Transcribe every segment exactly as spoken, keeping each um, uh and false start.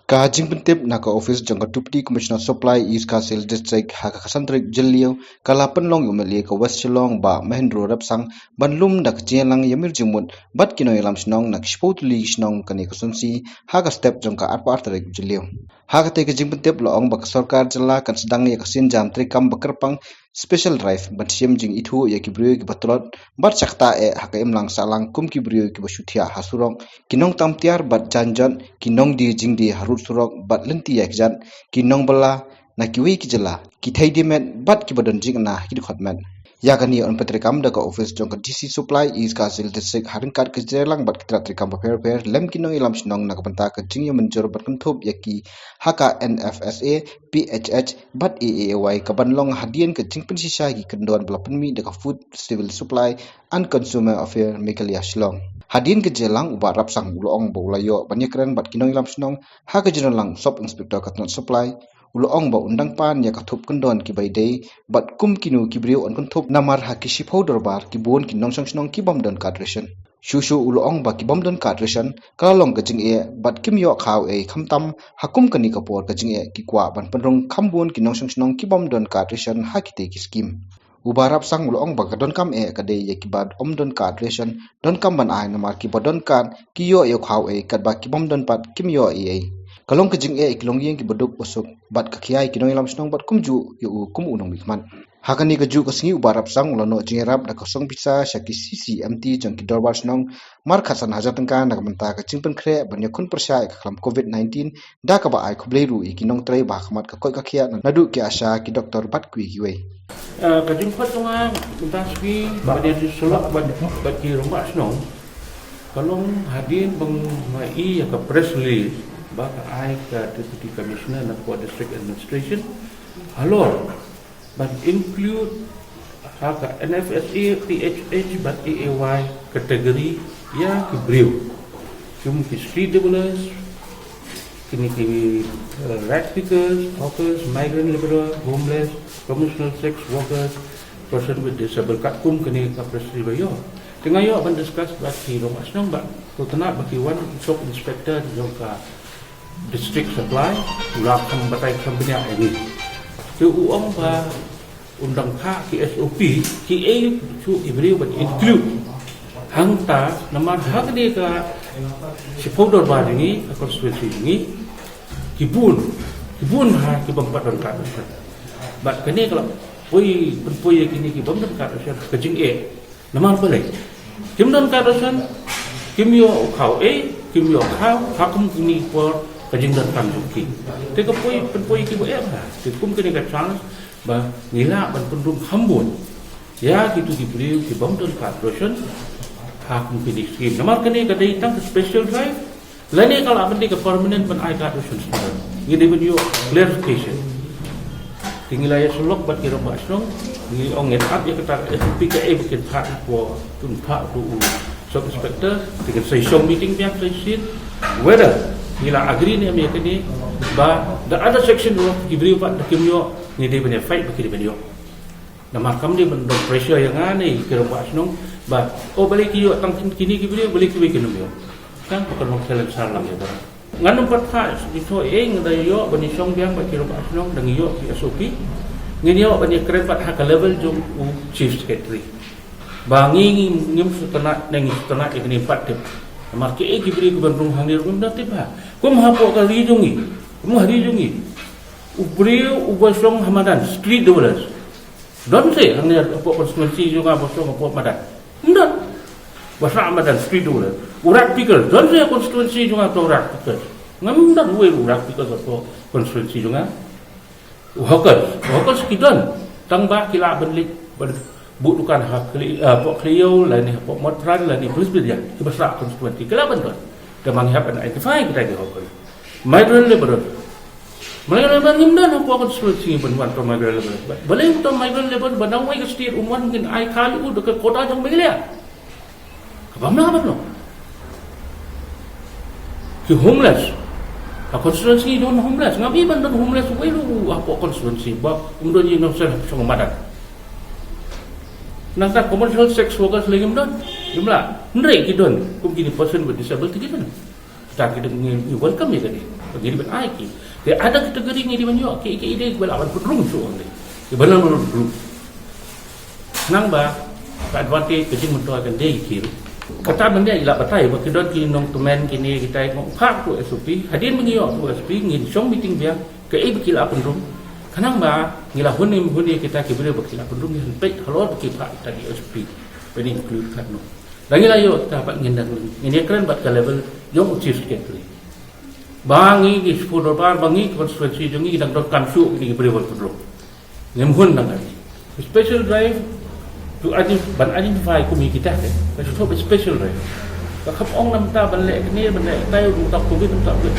Ka jingpyntip na ka office jong ka Deputy Commissioner Supply East Khasi Hills District ha ka khatsan tarik Jylliew ka la pynlong ïa u M L A ka West Shillong Bah Mahendra Rapsang ban lum da ka jingïalang ïamir jingmut bad ki nongïalam shnong na ki shiphew tylli ki shnong kane ka constituency ha ka step jong ka arphew ar tarik Jylliew. Ha katei ka jingpyntip la ong ba ka sorkar jylla kan sdang ïa ka sienjam treikam ba kyrpang special drive ban shim jingithuh ïa ki briew kiba tlot bad sha kata eh ha ka imlang sahlang kum ki briew kiba shu thiah ha surok, ki nongtang tiar bad janjot, ki nongdie jingdie harud surok bad lynti ïa ki jat, ki nongbylla na kiwei ki jylla, ki thei die met bad kiba don jingkynna ha ki dkhot met. Ïa kane yn pyntreikam da ka office jong ka D C Supply East Khasi Hills District ha ryngkat ka jingïalang bad ki tnat treikam bapher bapher lem ki nongïalam shnong na ka bynta ka jingïamynjur ban kynthup ïa ki ha ka N F S A, P H H bad A A Y kaban long hadien ka jingpynshisha ïa ki kyndon ba la pynmih da ka Food, Civil Supply and Consumer Affairs Meghalaya Shillong. Hadien ka jingïalang u Bah Rapsang u la ong ba u la ïoh ban ïakren bad ki nongïalam shnong ha ka jingïalang Sub Inspector ka tnat Supply, u la ong ba un dang pan ïa ka thup kyndon kiba ïadei bad kum kino ki briew yn kynthup namar ha ki shiphew dorbar ki bun ki nongshong shnong ki bym don card ration. Shuh shuh u la ong ba ki bym don card ration ka la long ka jingeh bad kim ïoh khaw ei khamtam ha kum kane ka por ka jingeh ki kwah ban pynrung kham bun ki nongshong shnong ki bym don card ration ha kitei ki skim. U Bah Rapsang u la ong ba ka donkam eh ka dei ïa kiba ym don card ration donkam ban ai namar kiba don card ki ïoh ïa u khaw ei katba ki bym don pat kim ïoh ei ei. Ka long ka jingeh ïa ki longïing kiba duk ba suk bad ka khia ïa ki nongïalam shnong bad kumjuh ïa u kum u nongmihkhmat. Ha kane kajuh ka sngi u Bah Rapsang u la noh jingïarap da ka song pisa sha ki C C M T jong ki dorbar shnong mar khatsan hajar tyngka na ka bynta ka jingpynkhreh ban ïakhun pyrshah ïa ka khlam covid nineteen da kaba ai khublei ruh ïa ki nongtrei ba ha khmat ka koit ka khiah naduh ki ASHA, ki doktor bad kiwei kiwei. Ah, ka jingkhot jong nga mynta sngi ba dei ki sulok bad, bad ki rangbah shnong ka long hadien ba nga ïohi ïa ka press release ba ka ai ka Deputy Commissioner na ka District Administration halor ban include ha ka N F S A, P H H bad A A Y category ïa ki briew kum ki street dwellers, kine ki, eh, rag pickers, hawkers, migrant laborer, homeless, communal sex workers, person with disability, katkum kane ka press release ba ïoh. Te nga ïoh ban discuss bad ki rangbah shnong ba to tnat ba ki wan Sub Inspector jong ka District Supply u la kham batai kham bniah ïa ngi. Te u ong ba un dang phah ki S O P kiei shuh ki briew ban include hangta namar ha kane ka shiphew dorbar jong ngi, ka constituency jong ngi ki bun, ki bun ha ki bym pat don card ration. Bad kane ka la poi pynpoi ïa kine ki bym don card ration ka jingeh. Namar balei? Kim don card ration, kim ïoh u khaw ei, kim ïoh khaw, ha kum kine ki por ka jingdonkam jong ki. Te ka poi pynpoi kiba eh ba te kum kane ka chance ba ngi lah ban pynrung kham bun ïa kitu ki briew ki bym don card ration ha kum kine ki skim. Namar kane ka dei tang ka special drive lane ka lah ban dei ka permanent ban ai card ration sdang. Ngi dei ban ïoh clarification. Te ngi la ïasyllok bad ki rangbah shnong, ngi ong ngin ap ïa kata ka S O P kaei ba kin phah, ko tun phah to u Sub Inspector, te ngin sa ïa shong meeting biang sa shisien whether ngi la agree ne em ïa kane ba the other section ruh ki briew pat da kim ïoh, ngi dei ban ïa fight ba ki dei ban ïoh. Namar kam dei ban don pressure ïa nga ne ki rangbah shnong ba, oh, balei ki ïoh tang kine ki briew, balei kiwei kim ïoh. Tang ba kan long challenge sha lang ïa ba. Ngan ym pat phah shuh ei, nga da ïoh ban ïa shong biang bad ki rangbah shnong, da ngi ïoh ki S O P. Ngin ïoh ban ïa kren pat ha ka level jong u Chief Secretary. Ba ngi, ngi, ngim sngewtynnat ne ngi sngewtynnat ïa kane pat tip. Namar kiei ki briew kiban rung hangne ruh ngim da tip ha. Kum hapoh ka ri jong ngi, kum ha ri jong ngi, u briew uba shong ha madan, street dwellers, don se hangne hapoh constituency jong nga ba shong hapoh madan? Ym don. Ba shong ha madan, street dweller. U rag picker, don se constituency jong nga uta u rag picker? Ngam don uwei u rag picker hapoh constituency jong nga. U hawkers, u hawkers ki don. Tang ba ki lah ban leit ban buh dukan ha Khlieh, ah, hapoh Khlieh lane hapoh Motphran lane Presbyterian, kiba sah constituency ki lah ban don. Te ma ngi hap ban identify kita ki hawkers. Migrant laborer. Migrant laborer ngim don hapoh constituency ban wan uta u migrant laborer. Ba, balei uta u migrant laborer ba na uwei ka state un wan, ngin ai kali u da ka quota jong Meghalaya? Ka bam na ka bam na. Ki homeless. Ha constituency don homeless. Ngam i ban don homeless uwei ruh hapoh constituency ba um don ïing nongshong, shong madan. Nangta commercial sex workers lei ngim don. Ngim lah. Hynrei ki don kum kine person with disability ki don. Ta ki dang ngi, ngi welcome ïa kane. Ngi dei ban ai ki. Te ada category ngi dei ban ïoh ki, ki dei ba lah ban pynrung shuh ong dei. Ki ban long group. Khnang ba ka advantage ka jingmyntoi kan dei ki ruh. Kata ban dei la batai ba ki don ki nongtymmen kine kita ngong phah tu S O P. Hadien ba ngi ïoh tu S O P ngin shong meeting biang kaei ba ki la pynrung. Khnang ba ngi la hun im hun ïa kita ki briew ba ki la pynrung ngi peit halor ba ki phah kita ki S O P. Ban include katno. Lagi la ïoh kita pat ngin dang ngin ïakren bad ka level jong u chief secretary. Ba ngi ki sku dorbar ba ngi constituency jong ngi dang donkam shuh kine ki briew ban pynrung. Ngim hun dang kati. Special drive to ident- ban identify kum hi kita te. Ka shu thop special drive. Ka kham ong namta ban leh kine ban leh tai u tak covid tak covid.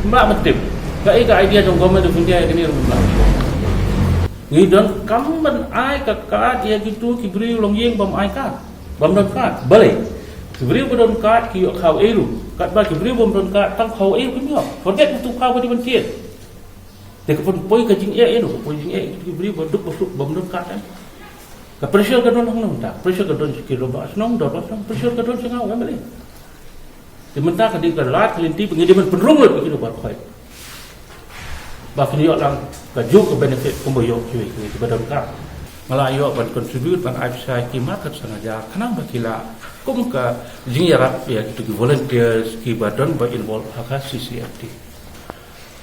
Mla mtip. Ka i ka idea jong government of India kine ruh mla. Ngi donkam ban ai ka kad ïa kitu ki briew longïing bym ai kad. Bym don kad. Balei? Ki briew ba don kad ki ïoh khaw ei ruh. Katba ki briew bym don kad tang khaw ei ruh kim ïoh. Forget tu khaw ba di ban thied. Te ka pynpoi ka jingeh ïa no, ka pynpoi jingeh ïa ki briew ba duk ba suk bym don kad eh. Ka pressure ka don hangno ta. Pressure ka don ki dorbar shnong, dorbar shnong, pressure ka don sha nga u M L A. Te mynta ka dei ka lad ka lynti ba ngi dei ban pynrung lut ïa ki dorbar khoi. Ba kin ïoh lang ka juk ka benefit kumba ïoh kiwei kiwei kiba don ka. Nga la ïoh ban contribute ban ai pisa ïa ki markat sa nga ja khnang ba ki la kum ka jingïarap ïa kitu ki volunteers kiba don ba involve ha ka C C F T.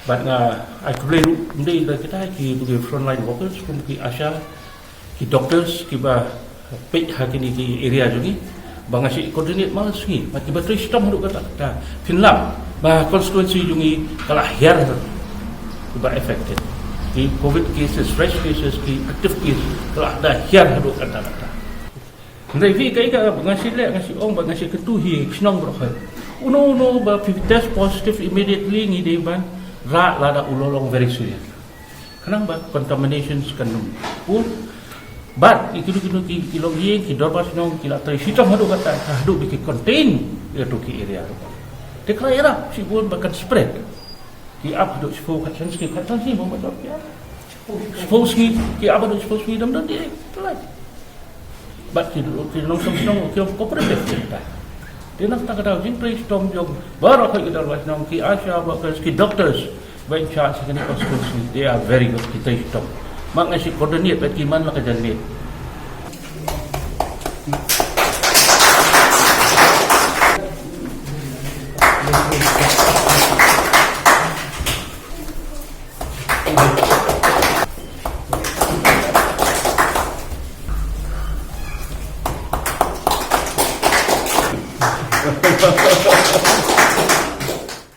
Bad nga ai khublei ruh ym dei da kita ki tu ki frontline workers kum ki ASHA, ki doctors kiba peit ha kine ki area jong ngi ba nga shu coordinate ma sngi bad kiba trei shitom haduh katta katta. Phin lap ba constituency jong ngi ka la hiar kiba affected. Ki covid cases, fresh cases, ki active case ka la da hiar haduh katta katta. Hynrei phi kaei ka ba nga shu leh, nga shu ong ba nga shu kyntu hi shnong baroh. Uno uno ba phi test positive immediately ngi dei ban rah lada u la long very serious. Khnang ba contaminations kan ym bud. Bad ïa kino kino ki, ki longïing, ki dorbar shnong ki la trei shitom haduh katta haduh ba ki contain ïa tu ki area. Te ka la ïarap shibun ba kan spread. Ki ap haduh shiphew khatsan sngi, khatsan sngi mo ba jop ïa. Shiphew sngi, ki ap haduh shiphew sngi dam dam di. Bad ki, ki nongshong shnong ki ong cooperative ki ta. Te nangta ka daw jingtrei shitom jong baroh ki dorbar shnong, ki ASHA workers, ki doctors ba in charge kane constituency, they are very good, ki trei shitom. Bad nga shu coordinate bad ki man la ka janmiet.